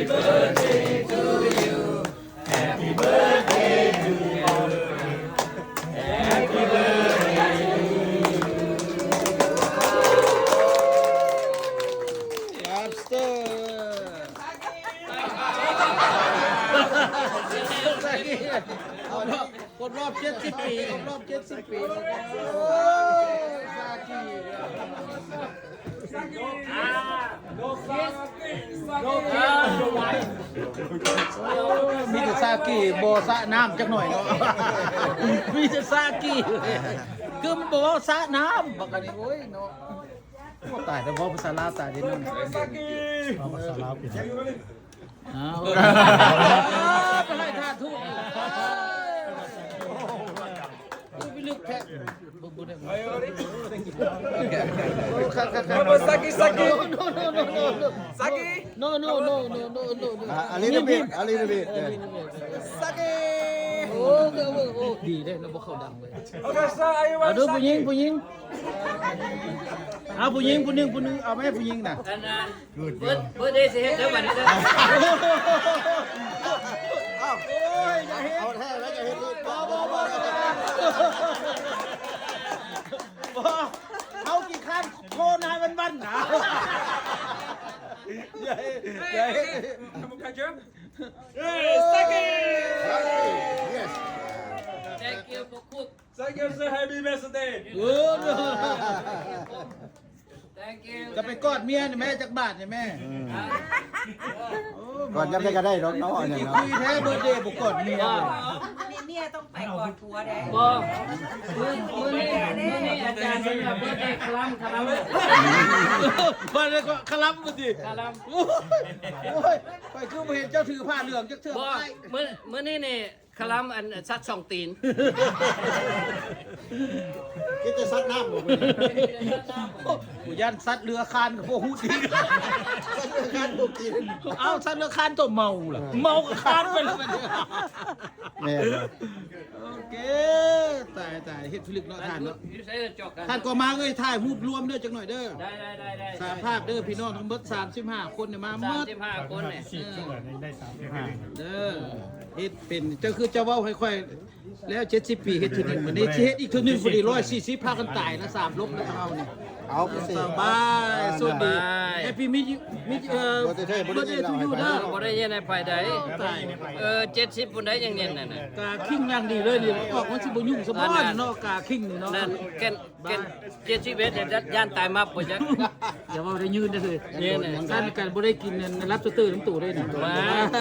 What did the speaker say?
ຄົບຮອບເຈັດສິບປີ ຄົບຮອບເຈັດສິບປີ ໂອ້ ສາກີ ມີແຕ່ສາກີ ບໍ່ສະນ້ຳຈັກໜ້ອຍເນາະ ມີແຕ່ສາກີ ຄືມັນບໍ່ເວົ້າສະນ້ຳ ບັກອັນນີ້ ໂອ້ຍເນາະ ໂອ້ ຕາຍແລ້ວ ເວົ້າພາສາລາວ ຕາຍເດ້ ເວົ້າພາສາລາວເປັນ ອ້າວ ໄປໄລ່ທ່ານທູດອີກ ໂອ້ຍ ໄປລຶກແທ້ ເບິ່ງ ເບິ່ງໄດ້ບໍ່ Vamos, Saki, Saki. Saki. No, no, no, no, no, no, no. A, a little bit, a little bit, yeah. Saki. ໂອ້ ໂອ້ ໂອ້ ດີເດ້ ເຮົາບໍ່ເຂົ້າດັງເວີຍ Okay, sir, are you ເອົາດູ ready, ຜູ້ຍິງ Saki? ຜູ້ຍິງ ເອົາຜູ້ຍິງຜູ້ໜຶ່ງ ຜູ້ໜຶ່ງ ເອົາແມ່ຜູ້ຍິງນະ ອັນນ່າ ເບີດ ເບີດເດຊິເຮັດເດີບັດນີ້ເດີ ເອົາ ໂອ້ຍ ຢ່າເຮັດ ເອົາແທ້ແລ້ວ ຢ່າເຮັດອີກ ບໍ່ ບໍ່ ບໍ່ ບໍ່ ເຮົາຂີ້ຄ້ານໂທນາຍວັນໆນະ ຢ່າເຮັດ ຢ່າເຮັດ Hey, Saki! Yes. Thank you for cook. Thank you, sir. Happy birthday. ໂອ້ Thank you. ຈະໄປກອດເມຍນີ້ແມ່ ຈັກບາດນີ້ແມ່ ອືມ ໂອ້ ກອດຍາມໃດກໍໄດ້ດອກເນາະ ອັນນັ້ນເນາະ ຄຸຍແທ້ ເບີດເດບໍ່ກອດເມຍ ນີ້ເມຍຕ້ອງໄປກອດຜົວເດ້ ບໍ່ ມື້ ມື້ນີ້ ມື້ນີ້ອາຈານເພິ່ນວ່າເບີດເດຄະລຳ ຄະລຳ ບາດນີ້ກໍຄະລຳບໍ່ຕິ ຄະລຳ ໂອ້ຍ ຂ້ອຍຄືບໍ່ເຫັນເຈົ້າຖືຜ້າເຫຼືອງຈັກເທື່ອ ບໍ່ ມື້ ມື້ນີ້ນີ້ ຄະລຳອັນສັດສອງຕີນ ກິນແຕ່ສັດນ້ຳບໍ່ມື້ນີ້ ໂອ້ ຢ້ານສັດເລືອຄານກໍບໍ່ຮູ້ຕິ ສັດເລືອຄານບໍ່ກິນ ເອົາ ສັດເລືອຄານຕົວເມົາລະ ເມົາກໍຄານໄປລະບັດນີ້ ແມ່ນ ໂອເຄ ຕາຍ ຕາຍ ເຮັດພິລຶກເນາະທ່ານເນາະ ຢູ່ໃສຈອກກັນ ທ່ານກໍມາເອີຍ ຖ່າຍຮູບລວມເດີຈັກໜ້ອຍເດີ ໄດ້ ໄດ້ ໄດ້ ໄດ້ ສາພາບເດີ ພີ່ນ້ອງທັງເບິດສາມສິບຫ້າຄົນນີ້ມາໝົດ ສາມສິບຫ້າຄົນນີ້ ເອີ ໄດ້ສາມສິບຫ້າ ເດີ ເຮັດເປັນ ເຈົ້າຄືເຈົ້າເວົ້າໃຫ້ຂ້ອຍ ແລ້ວເຈັດສິບປີເຮັດເທື່ອໜຶ່ງ ບັດນີ້ຊິເຮັດອີກເທື່ອໜຶ່ງ ພໍດີຮ້ອຍສີ່ສິບ ພາກັນຕາຍນະ ສາມລົບນະເຮົານີ້ ເອົາ ສະບາຍ ສະບາຍ ສະບາຍ Happy Mid-, Mid-, ເອີ Birthday to you ເດີ ບໍ່ໄດ້ເຮັດໃຫ້ໃຜໃດ ຕາຍ ເອີ ເຈັດສິບພຸ້ນໃດຍັງເນັ້ນນັ້ນນະ ກາຄິງຢ່າງດີເລີຍນີ້ ອອກມັນຊິບໍ່ຫຍຸ້ງຊະບໍ່ເນາະ ກາຄິງນີ້ເນາະ ນັ້ນແກ່ນ ເຈັດ ເຈັດສິບເອັດ ຢ້ານ ຢ້ານຕາຍມັບບໍ່ຈັກ ຢ່າເວົ້າໄດ້ຍືນເດີເຮີຍ ນີ້ ຊັ້ນກັນບໍ່ໄດ້ກິນອັນລັບສະເຕີນຳໂຕໄດ້ນີ້ ວ້າ